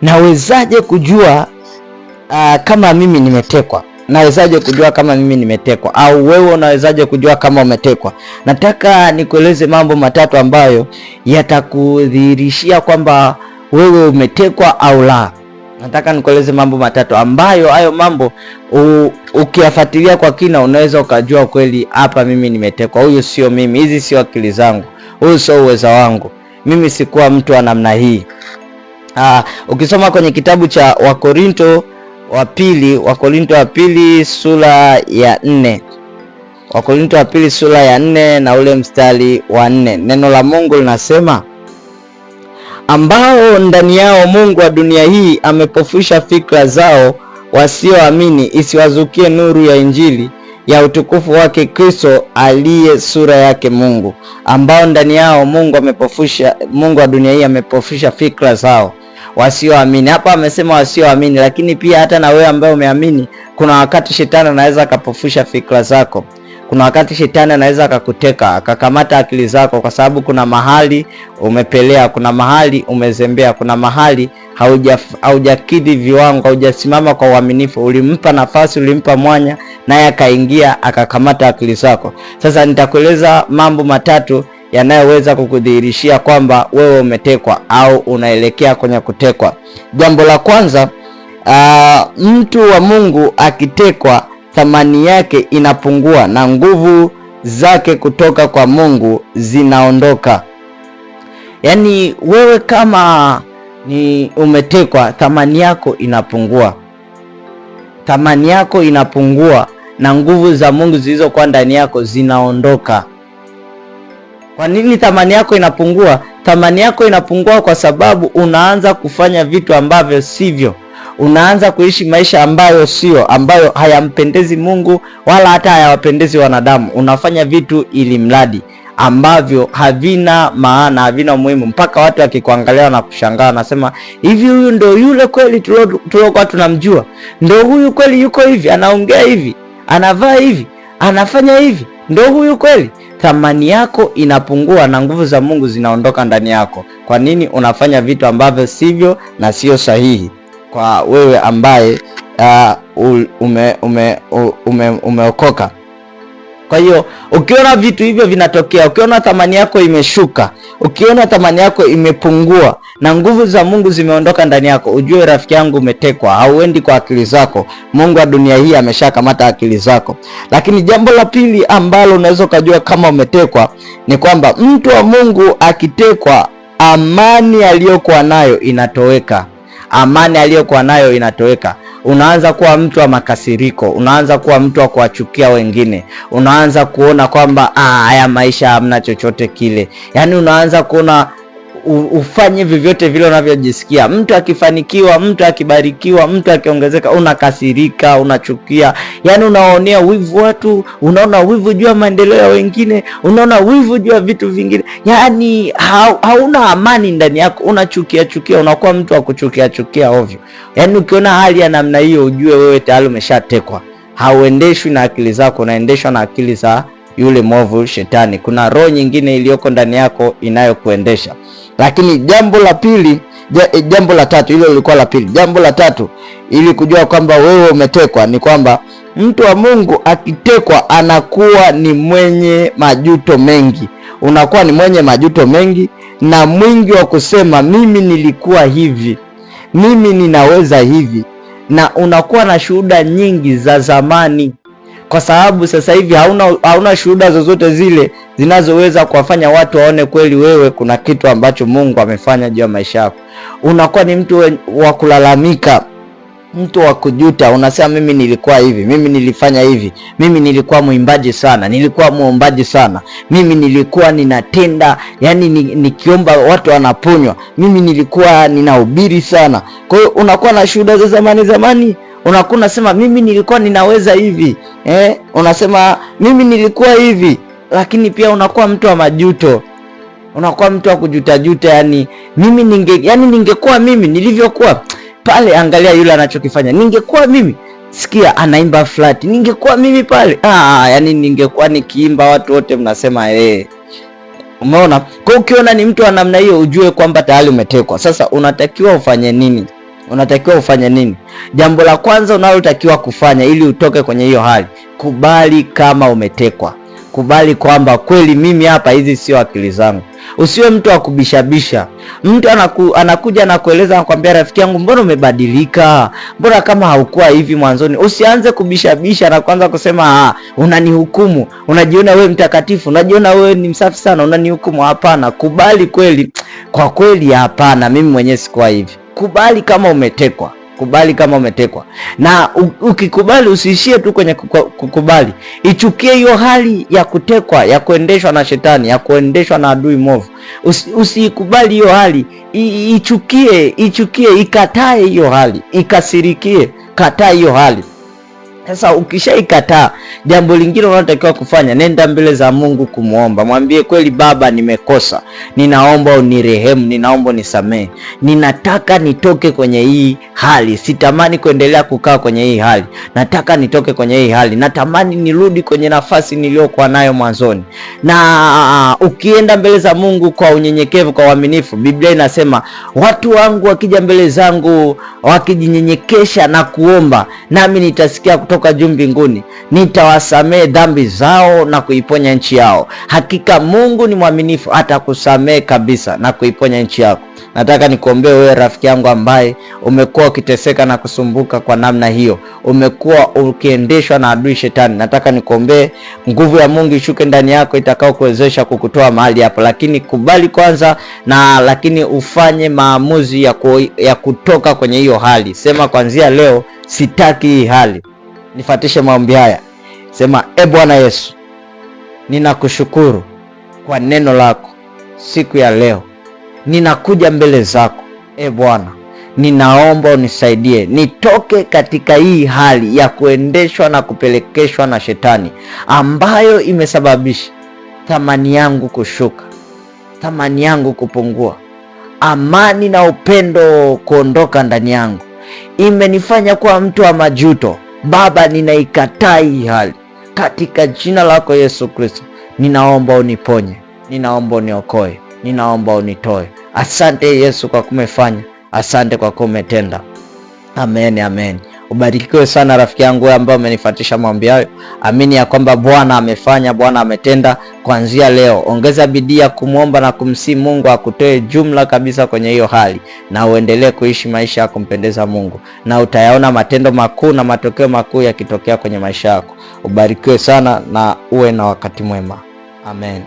Nawezaje kujua kama mimi nimetekwa? Nawezaje kujua kama mimi nimetekwa? Au wewe unawezaje kujua kama umetekwa? Nataka nikueleze mambo matatu ambayo yatakudhihirishia kwamba wewe umetekwa au la. Nataka nikueleze mambo matatu ambayo hayo mambo ukiyafuatilia kwa kina unaweza ukajua kweli, hapa mimi nimetekwa, huyu sio mimi, hizi sio akili zangu, huyu sio uweza wangu, mimi sikuwa mtu wa namna hii. Ukisoma kwenye kitabu cha Wakorinto wa pili, Wakorinto wa pili sura ya 4, Wakorinto wa pili sura ya 4 na ule mstari wa 4, neno la Mungu linasema, ambao ndani yao Mungu wa dunia hii amepofusha fikra zao wasioamini, isiwazukie nuru ya Injili ya utukufu wake Kristo aliye sura yake Mungu. Ambao ndani yao Mungu amepofusha, Mungu wa dunia hii amepofusha fikra zao wasioamini. Hapa amesema wasioamini, lakini pia hata na wewe ambaye umeamini, kuna wakati shetani anaweza akapofusha fikra zako. Kuna wakati shetani anaweza akakuteka akakamata akili zako, kwa sababu kuna mahali umepelea, kuna mahali umezembea, kuna mahali haujakidhi viwango, haujasimama kwa uaminifu. Ulimpa nafasi, ulimpa mwanya, naye akaingia akakamata akili zako. Sasa nitakueleza mambo matatu yanayoweza kukudhihirishia kwamba wewe umetekwa au unaelekea kwenye kutekwa. Jambo la kwanza, mtu wa Mungu akitekwa, thamani yake inapungua na nguvu zake kutoka kwa Mungu zinaondoka. Yaani wewe kama ni umetekwa, thamani yako inapungua, thamani yako inapungua na nguvu za Mungu zilizokuwa ndani yako zinaondoka. Kwa nini thamani yako inapungua? Thamani yako inapungua kwa sababu unaanza kufanya vitu ambavyo sivyo, unaanza kuishi maisha ambayo sio, ambayo hayampendezi Mungu wala hata hayawapendezi wanadamu. Unafanya vitu ili mradi ambavyo havina maana, havina umuhimu, mpaka watu wakikuangalia na kushangaa, wanasema hivi, huyu ndo yule kweli tuliokuwa tunamjua? Ndo huyu kweli yuko hivi, anaongea hivi, anavaa hivi, anafanya hivi, ndo huyu kweli? Thamani yako inapungua na nguvu za Mungu zinaondoka ndani yako. Kwa nini unafanya vitu ambavyo sivyo na sio sahihi kwa wewe ambaye umeokoka? Kwa hiyo ukiona vitu hivyo vinatokea, ukiona thamani yako imeshuka, ukiona thamani yako imepungua na nguvu za Mungu zimeondoka ndani yako, ujue rafiki yangu umetekwa. Hauendi kwa akili zako. Mungu wa dunia hii ameshakamata akili zako. Lakini jambo la pili ambalo unaweza ukajua kama umetekwa ni kwamba mtu wa Mungu akitekwa, amani aliyokuwa nayo inatoweka. Amani aliyokuwa nayo inatoweka. Unaanza kuwa mtu wa makasiriko, unaanza kuwa mtu wa kuwachukia wengine, unaanza kuona kwamba haya maisha hamna chochote kile. Yaani unaanza kuona ufanye vyovyote vile unavyojisikia. Mtu akifanikiwa, mtu akibarikiwa, mtu akiongezeka, unakasirika, unachukia, yaani unaonea wivu watu, unaona wivu juu ya maendeleo ya wengine, unaona wivu juu ya vitu vingine, yaani hauna amani ndani yako, unachukia chukia, unakuwa mtu wa kuchukia chukia ovyo. Yaani ukiona hali ya namna hiyo, ujue wewe tayari umeshatekwa. Hauendeshwi na akili zako, unaendeshwa na akili za yule mwovu shetani. Kuna roho nyingine iliyoko ndani yako inayokuendesha. Lakini jambo la pili, jambo la tatu, hilo lilikuwa la pili. Jambo la tatu ili kujua kwamba wewe umetekwa ni kwamba mtu wa Mungu akitekwa anakuwa ni mwenye majuto mengi. Unakuwa ni mwenye majuto mengi na mwingi wa kusema mimi nilikuwa hivi, mimi ninaweza hivi, na unakuwa na shuhuda nyingi za zamani, kwa sababu sasa hivi hauna shuhuda zozote zile zinazoweza kuwafanya watu waone kweli wewe kuna kitu ambacho Mungu amefanya juu ya maisha yako. Unakuwa ni mtu wa kulalamika, mtu wa kujuta. Unasema mimi nilikuwa hivi, mimi nilifanya hivi, mimi nilikuwa mwimbaji sana, nilikuwa muombaji sana, mimi nilikuwa ninatenda, yani nikiomba watu wanaponywa, mimi nilikuwa ninahubiri sana. Kwa hiyo unakuwa na shuhuda za zamani zamani, unakuwa unasema mimi nilikuwa ninaweza hivi, unasema mimi nilikuwa hivi, lakini pia unakuwa mtu wa majuto, unakuwa mtu wa kujutajuta, yani mimi ninge, yani ningekuwa mimi nilivyokuwa pale, angalia yule anachokifanya, ningekuwa mimi, sikia anaimba flat, ningekuwa mimi pale, yani ningekuwa nikiimba watu wote mnasema eh. Umeona? Kwa ukiona ni mtu wa namna hiyo ujue kwamba tayari umetekwa. Sasa unatakiwa ufanye nini? Unatakiwa ufanye nini? Jambo la kwanza unalotakiwa kufanya ili utoke kwenye hiyo hali, kubali kama umetekwa. Kubali kwamba kweli mimi hapa, hizi sio akili zangu. Usiwe mtu wa kubishabisha. Mtu anakuja na kueleza, anakuambia, rafiki yangu, mbona umebadilika? Mbona kama haukuwa hivi mwanzoni? Usianze kubishabisha na kuanza kusema ah, unanihukumu, unajiona wewe mtakatifu, unajiona wewe ni msafi sana, unanihukumu. Hapana, kubali kweli, kwa kweli, hapana, mimi mwenyewe sikuwa hivi. Kubali kama umetekwa. Kubali kama umetekwa, na ukikubali usiishie tu kwenye kukubali, ichukie hiyo hali ya kutekwa, ya kuendeshwa na shetani, ya kuendeshwa na adui mwovu. Usiikubali hiyo hali, ichukie, ichukie, ikatae hiyo hali, ikasirikie, kataa hiyo hali. Sasa ukishaikataa, jambo lingine unalotakiwa kufanya, nenda mbele za Mungu kumwomba, mwambie kweli, Baba, nimekosa, ninaomba unirehemu, ninaomba unisamehe, ninataka nitoke kwenye hii hali, sitamani kuendelea kukaa kwenye hii hali, nataka nitoke kwenye hii hali, natamani nirudi kwenye nafasi niliyokuwa nayo mwanzoni. Na ukienda mbele za Mungu kwa unyenyekevu, kwa uaminifu, Biblia inasema watu wangu wakija mbele zangu wakijinyenyekesha na kuomba, nami nitasikia kutoka juu mbinguni, nitawasamehe dhambi zao na kuiponya nchi yao. Hakika Mungu ni mwaminifu, atakusamehe kabisa na kuiponya nchi yako. Nataka nikuombee wewe rafiki yangu ambaye umekuwa ukiteseka na kusumbuka kwa namna hiyo, umekuwa ukiendeshwa na adui shetani. Nataka nikuombee nguvu ya Mungu ishuke ndani yako itakao kuwezesha kukutoa mahali hapo, lakini kubali kwanza na lakini ufanye maamuzi ya kutoka kwenye hiyo hali. Sema kuanzia leo sitaki hii hali. Nifatishe maombi haya, sema: E Bwana Yesu, ninakushukuru kwa neno lako siku ya leo ninakuja mbele zako e Bwana, ninaomba unisaidie nitoke katika hii hali ya kuendeshwa na kupelekeshwa na shetani ambayo imesababisha thamani yangu kushuka, thamani yangu kupungua, amani na upendo kuondoka ndani yangu, imenifanya kuwa mtu wa majuto. Baba, ninaikataa hii hali katika jina lako Yesu Kristo. Ninaomba uniponye, ninaomba uniokoe, ninaomba unitoe. Asante Yesu kwa kumefanya, asante kwa kumetenda. Amen, amen. Ubarikiwe sana rafiki yangu wewe ambaye umenifuatisha maombi hayo. Amini ya kwamba Bwana amefanya, Bwana ametenda. Kuanzia leo ongeza bidii ya kumwomba na kumsihi Mungu akutoe jumla kabisa kwenye hiyo hali, na uendelee kuishi maisha ya kumpendeza Mungu, na utayaona matendo makuu na matokeo makuu yakitokea kwenye maisha yako. Ubarikiwe sana na uwe na wakati mwema. Amen.